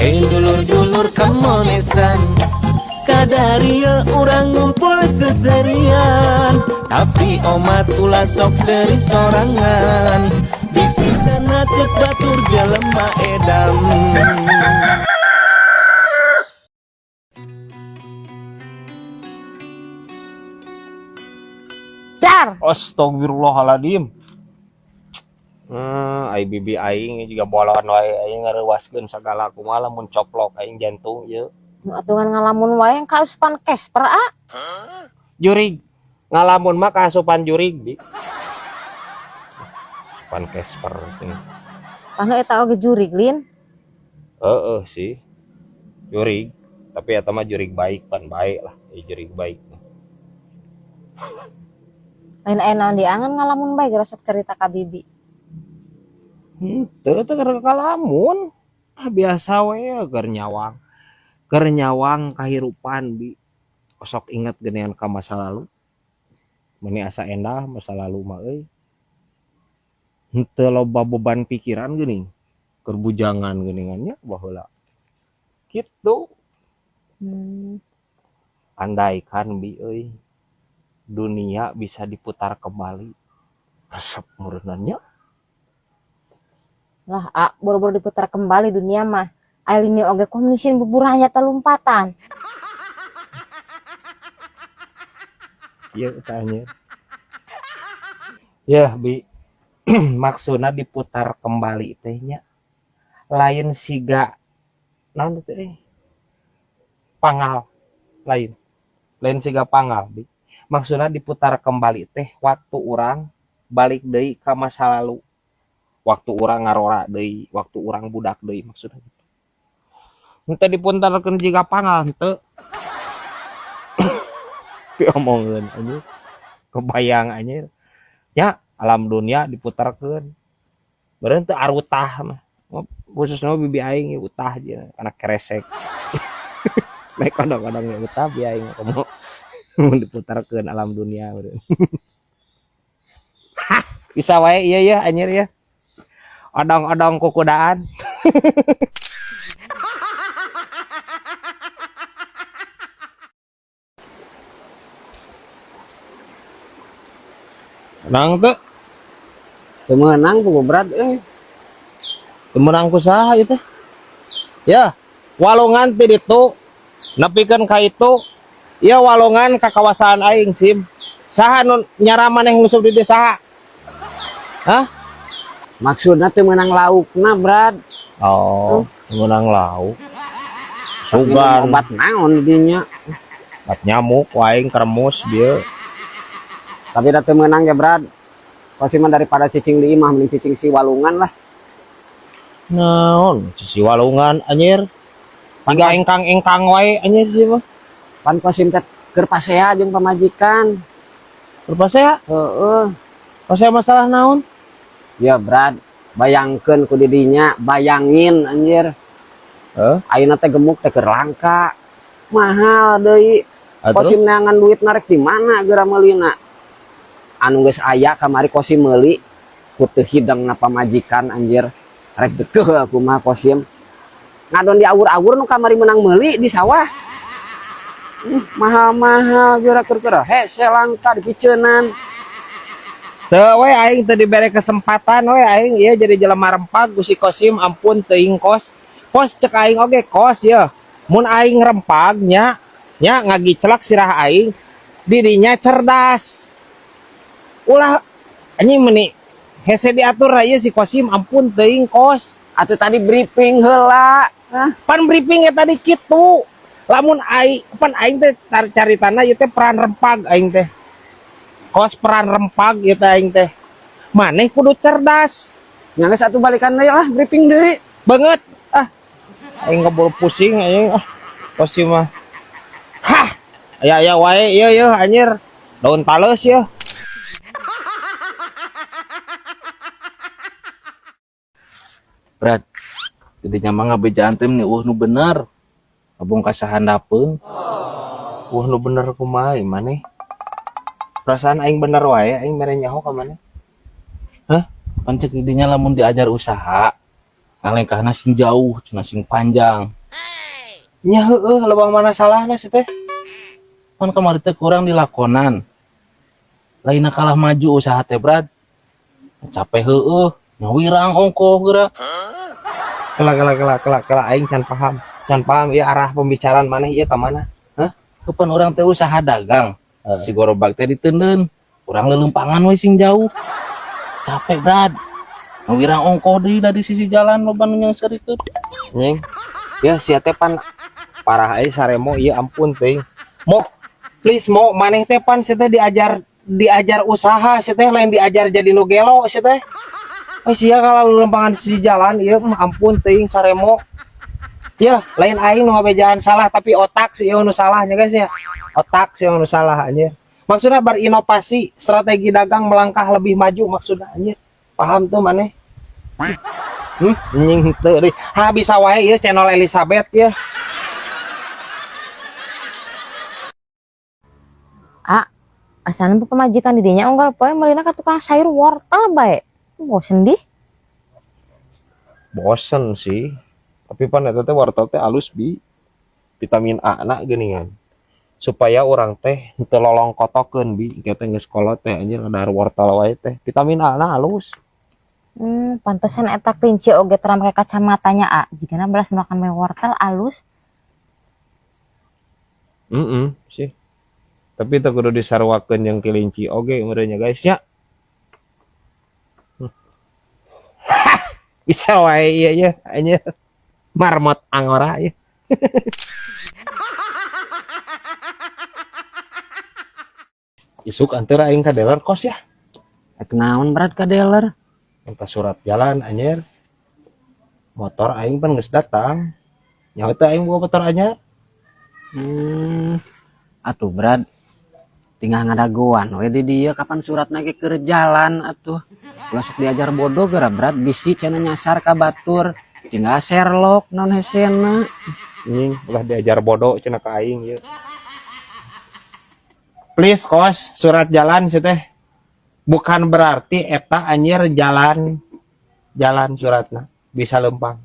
Dulur-dulur kamonesan, kadaria urang ngumpul seserian. Tapi omat ulah sok seri sorangan, bisi cenah cek batur jelema edan. Dar. Astagfirullahaladzim. Ai bibi aing juga bolon wae, aing ngareuwaskeun sagala, kumaha lamun coplok aing jantung ieu. Nu atungan ngalamun wae kaasupan Casper, ah. Jurig. Ngalamun mah kaasupan jurig, Bi. Asupan Casper cenah. Pano eta oge jurig, Lin. Heeh sih. Jurig, tapi eta mah jurig baik pan baik lah, ieu jurig baik. Lain aya naon diangan ngalamun bae geura sok cerita ka bibi. Henteu, teu keur ngalamun. Ah, biasa we keur nyawang. Keur nyawang kahirupan, Bi. Sok inget geuningan ka masa lalu. Meuni asa endah masa lalu mah euy. Henteu loba beban pikiran geuning. Keur bujangan geuningan nya baheula. Kitu. Andaikan, Bi euy, dunia bisa diputar kembali. Resep meureunna nya. Lah, ah, boro-boro diputar kembali dunia mah. Ailini oge komunisin buburanya telumpatan. Iya tanya. Ya, Bi. Maksudna diputar kembali teh nya. Lain siga naon teh eh? Pangal lain. Lain siga pangal, Bi. Maksudna diputar kembali teh waktu urang balik deui ka masa lalu. Waktu urang ngarora deui, waktu urang budak deui maksudna gitu. Henteu dipuntarkeun jiga pangal henteu. Diomongeun anjir. Kebayang anjir. Ya, alam dunia diputarkeun. Beureun teu arutah mah. Khususna bibi aing ieu utah jeung anak keresek. Naik kodong-kodong ge utah bi aing komo mun diputarkeun alam dunia beureun. Hah, bisa wae ieu ya anjir ya. Odong-odong kukudaan. Menang teu? Teu meunang ku berat euy. Teu meunang ku saha ieu teh? Ya, walungan ti ditu nepikeun ka itu. Ieu walungan ka kawasan aing sim. Saha nu nyara maneh nguseup di dieu saha? Hah? Maksudna teu meunang laukna, Brad. Oh, teu meunang lauk. Sugan. Obat naon di dinya? Obat nyamuk aing kremus bieu. Tapi da teu meunang ge, Brad. Pasti mah daripada cicing di imah mending cicing si walungan lah. Naon si walungan anjir. Tiga engkang-engkang wae anjir sih mah. Pan Kosim teh keur pasea jeung pamajikan. Keur pasea? Heeh. Pasea masalah naon? Ya, Brad, bayangkeun ku didinya, bayangin anjir. Heuh? Ayeuna teh gemuk teh keur langka. Mahal deui. Ah, Kosim terus? neangan duit narek di mana geura meulina? Anu geus aya kamari Kosim meuli ku teu hidangna pamajikan anjir. Rek dekeuh aku mah Kosim. Ngadon diawur-awur nu kamari menang meuli di sawah. Mahal-mahal geura keur-keur hese langka dipiceunan. Teu we aing teu dibere kesempatan we aing ieu jadi jelema rempag ku si Kosim, ampun teuing kos. Kos cek aing oge kos ye. Mun aing rempag nya, nya ngagicelak sirah aing didinya cerdas. Ulah anjing meuni hese diatur ieu si Kosim, ampun teuing kos. Atuh tadi briefing heula. Hah? Pan briefing tadi kitu. Lamun aing pan aing teh caritana ieu teh peran rempag aing teh. Kos peran rempag ieu teh aing teh. Maneh kudu cerdas. Nya geus atuh balikan deui lah briefing deui. Banget ah. Aing ngebul pusing aing ah. Kos ieu mah. Hah. Aya-aya wae ieu yeuh anjir. Daun tales yeuh. Brad, jadinya mah ngabejaan teh nih eueuh nu bener. Ngabong ka sahandapeun. Eueuh nu bener kumaha ieu maneh? Perasaan aing bener wae, aing mere nyaho ka maneh. Hah? Pan cek didinya lamun diajar usaha, ngalengkahna sing jauh, cenah sing panjang. Nya heueuh lebah mana salahna sih teh? Pan kamari teh kurang dilakonan. Lainna kalah maju usaha teh Brad. Capek heueuh, nya wirang ongkoh geura. Kela kela kela kela kela aing can paham. Can paham ieu arah pembicaraan maneh ieu ka mana? Hah? Kapan urang teh usaha dagang. Si gorobak teh diteundeun. Urang leuleumpangan we sing jauh. Capek Brad. Wirang ongkoh deui da di sisi jalan loba nu nyangserikeun. Nying. Ya sia teh pan parah euy saremo ieu ampun teuing. Mo please mo maneh teh pan sia teh diajar usaha sia teh lain diajar jadi nu gelo sia teh. Eh sia kalau lempangan di sisi jalan ieu mah ampun teuing saremo. Ya lain aing nu ngabejaan salah tapi otak sih nu salahnya guys ya. Otak sih nu salah anjir. Maksudnya berinovasi, strategi dagang melangkah lebih maju maksudnya anjir. Paham tuh maneh? Nying teu deui. Ha bisa wae ieu channel Elizabeth ya. Ah, asalna pemajikan di dinya unggal poe meulina ka tukang sayur wortel bae. Bosen dih. Bosen sih. Tapi pan eta teh wortel teh alus bi. Vitamin A na geuningan. Supaya urang teh teu lolongkotokeun bi, engke teh geus kolot teh anjir ngadahar wortel wae teh. Vitamin A na alus. Pantesan eta kelinci oge tara make kacamatanya a. Jigana belas makan we wortel alus. Sih. Tapi teu kudu disaruakeun jeung kelinci oge meureun nya guys nya. Bisa wae ieu ye anjir. Marmot angora ieu. Isuk anteur aing ka dealer kos ya. Rek naon berat ka dealer? Minta surat jalan anjir. Motor aing pan geus datang. Nyaho teh aing boga motor anyar. Atuh berat. Tinggal ngadagoan we di dieu kapan suratna ge keur jalan atuh. Ulah sok diajar bodoh geura berat bisi cenah nyasar ka batur. Tinggal Sherlock naon hesena. Anjing ulah diajar bodoh cenah ka aing ieu. Please kos surat jalan sih teh. Bukan berarti eta anjir jalan jalan suratna bisa lempang.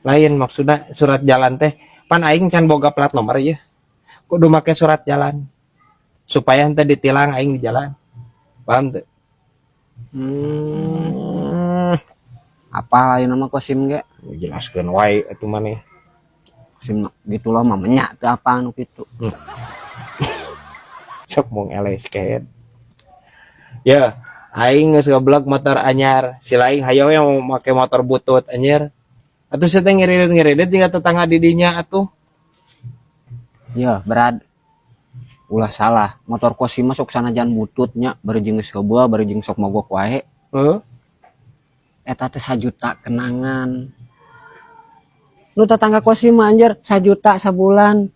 Lain maksudna surat jalan teh pan aing can boga plat nomor ieu. Kudu make surat jalan supaya henteu ditilang aing di jalan. Paham teu? Apa lain nama Kosim ge? Jelaskeun wae atuh maneh. Kosim gitu loh mah menyak teu apa anu kitu. Sok mung eles kehed. Ya, aing geus ngeblok motor anyar. Si lain hayo we mau make motor butut anjir. Atuh sia teh ngiridet-ngiridet tinggal tetangga di dinya atuh. Ya, berat. Ulah salah, motor Kosim mah sok sanajan bututnya, bari jeung geus heubeul, bari jeung sok mogok wae. Heeh. Eta teh 1 juta kenangan. Nu tetangga Kosim mah anjir 1 juta sabulan.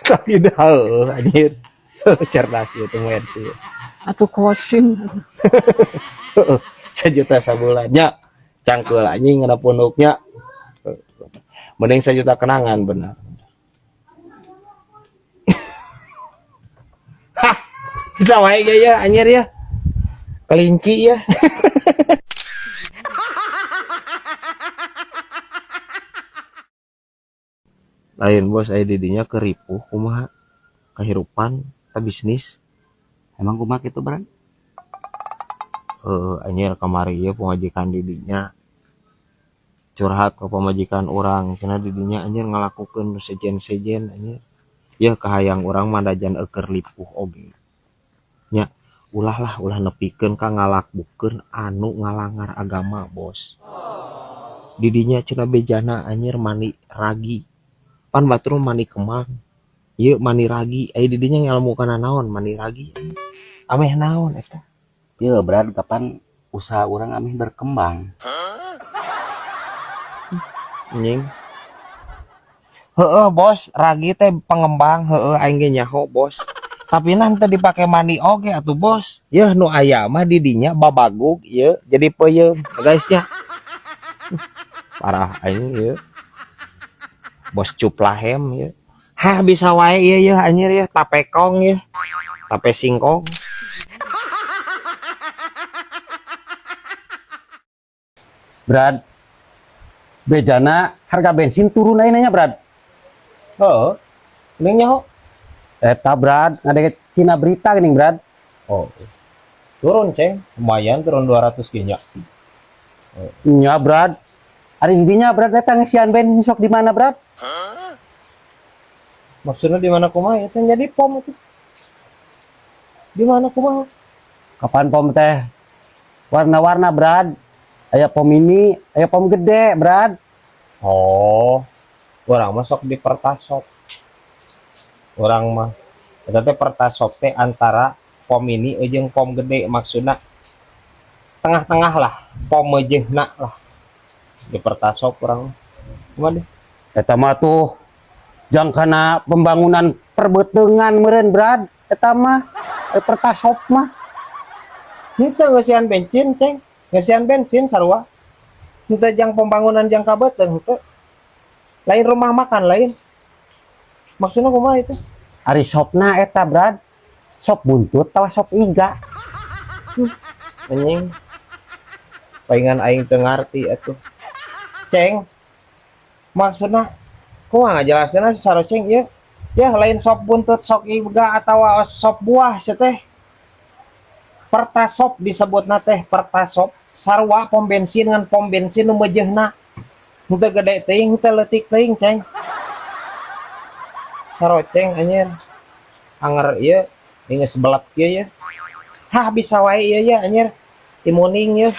Tapi dah anjir. Cerdas ieu teh moen sih. Atuh Kosim. 1 juta sabulan nya. Cangkeul anjing ngana punduknya. Mending 1 juta kenangan benar. Hah, bisa wae ge ya anjir ya. Kelinci ya. Lain bos aya di dinya keripuh kumaha kehirupan ta bisnis. Emang kumaha kitu Bran? Heeh, anjir kamari ieu pamajikan di dinya curhat ke pamajikan urang cenah di dinya anjir ngalakukeun nu sejen-sejen anjir. Yeuh kahayang urang mah dajan eueur lipuh oge. Nya ulah lah ulah nepikeun ka ngalakukeun anu ngalangar agama bos. Di dinya cenah bejana anjir mani ragi. Pan batur mani kemang. Ieu mani ragi, aya di dinya ngelmu kana naon mani ragi. Ameh naon eta? Ieu Brad kapan usaha urang ameh berkembang? Anjing. Heeh bos, ragi teh pengembang heeh aing ge nyaho bos. Tapi nah teu dipake mandi oge atuh bos. Yeuh nu aya mah di dinya babagug ieu jadi peuyeum guys nya. Parah aing ieu. Bos cuplahem ieu. Hah bisa wae ieu yeuh anjir ieu tapekong ieu. Tape singkong. Brad, Bejana harga bensin turun ayeuna nya, Brad. Heeh. Mending nyaho. Eta, Brad, ngadenge tina berita geuning, Brad. Oh. Turun, Ceng. Lumayan turun 200 ge nya. Nya, Brad. Ari didinya, Brad, eta ngesian bensin sok di mana, Brad? Maksudnya di mana kumaha itu jadi pom itu. Di mana kumaha? Kapan pom teh warna-warna, Brad. Aya pom mini, aya pom gede, Brad. Oh. Urang mah sok di Pertasop. Urang mah eta teh Pertasop teh antara pom mini jeung pom gede, maksudna tengah-tengah lah, pom meujeuhna lah. Di Pertasop urang mah. Kumaha deh? Eta mah tuh jang kana pembangunan perbeuteungan meureun, Brad. Eta mah Pertasop mah. Henteu ngeusian bensin, Ceng. Ngeusian bensin sarua. Henteu jang pembangunan jangka beuteung henteu. Lain rumah makan lain. Maksudnya kumaha itu? Ari sopna eta, Brad. Sop buntut atawa sop iga? Anjing. Palingan aing teu ngarti atuh. Ceng. Maksudna kumaha ngajelaskeunna si Saroceng ieu? Ya lain sop buntut, sop iga atawa sop buah sia teh. Pertasop disebutna teh, Pertasop. Sarua pom bensin ngan pom bensin nu meujeuhna. Henteu gede teuing, henteu leutik teuing, Ceng. Saroceng anjir. Anger ieu geus belet kieu ya. Hah, bisa wae ieu ya anjir. Timuning ieu.